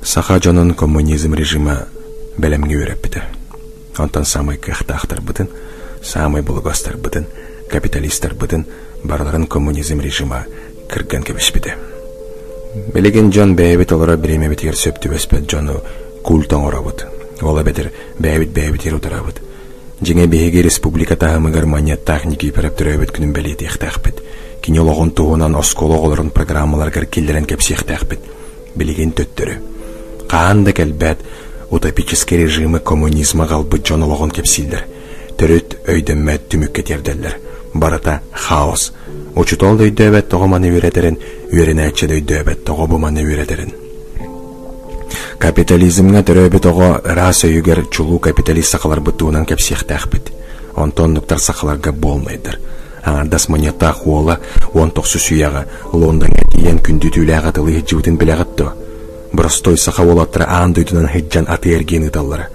Саха дьонун коммунизм режима бэлэмҥэ үөрэппитэ. Онтон саамай кыахтаахтарбытын, саамай булугастарбытын, капиталистарбытын барыларын коммунизм режима кырган кэбиспитэ. Билигин дьон бэйэбит олорор бириэмэбитигэр сөп түбэспэт дьону культ оҥоробут. Ол эбэтэр бэйэбит бэйэбитигэр утарабыт. Дьиҥэ биһиги республика таһымыгар манньыаттаах Никифоров төрөөбүт күнүн бэлиэтиэхтээхпит. Кини олоҕун туһунан оскуола оҕолорун программаларыгар киллэрэн кэпсиэхтээхпит. Билигин төттөрү. Хаһан да кэлбэт утопическай режимы коммунизма аҕалбыт дьон олоҕун кэпсииллэр. Төрүт өйдөммөт түмүккэ тиэрдэллэр. Барыта хаос. Учутал да өйдөөбөт тоҕо маны үөрэтэрин, үөрэнээччи да өйдөөбөт тоҕо бу маны үөрэтэрин. Капитализмҥа төрөөбүт оҕо ыраас өйүгэр чулуу капиталист сахаларбыт туһунан кэпсиэхтээхпит. Онтон оннуктар сахаларга буолмайдар. Аҥардас манньыаттаах уола 19 үйэҕэ Лондоҥҥа тиийэн күндү түүлээх атылыы сылдьыбытын билэҕит дуо? Боростуой саха уолаттара аан дойдунан сылдьан атыы-эргиэн ыыталлара.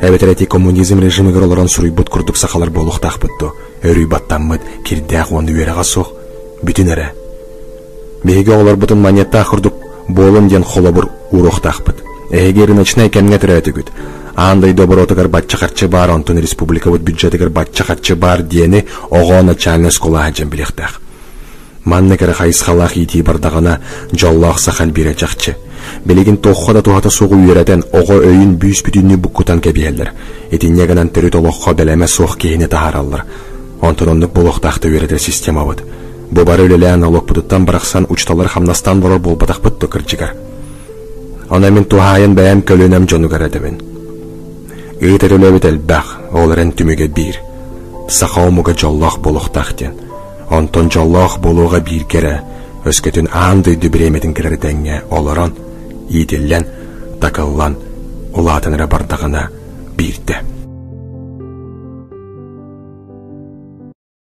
Эбэтэр эти коммунизм режимигэр олорон суруйбут курдук сахалар буолуохтаахпыт дуо? Өрүү баттаммыт, кирдээх уонна үөрэҕэ суох. Бүтүн эрэ. Биһиги оҕолорбутун манньыаттаах курдук буолун диэн холобур ууруохтаахпыт. Эһиги рыночнай кэмҥэ төрөөтүгүт. Аан дойду оборотугар бачча харчы баар, онтон республикабыт бюджетыгар бачча харчы баар диэни оҕо начальнай оскуола сылдьан билиэхтээх. Маннык эрэ хайысхалаах иитии бардаҕына, дьоллоох саха элбиирэ чахчы. Билигин туохха да туһата суоҕу үөрэтэн, оҕо өйүн бүүс-бүтүннүү буккутан кэбиһэллэр. Итинньэ гынан төрүт олоххо бэлэмэ суох киһини таһаараллар. Онтон оннук буолуохтаах да үөрэтэр системабыт. Бу бары үлэлээн олохпутуттан барахсан учууталлар хамнастаан олорор буолбатахпыт дуо кырдьыгар? Ону мин туһаайан бэйэм көлүөнэм дьонугар этэбин. Ыытар үлэбит элбэх, ол эрэн түмүгэ биир. Саха омуга дьоллоох буолуохтаах диэн. Онтон дьоллоох буолуоҕа бииргэ эрэ, өскөтүн аан дойду бириэмэтин кытары тэҥҥэ олорон, иитиллэн, такыллан, улаатан эрэ бардаҕына биирдэ.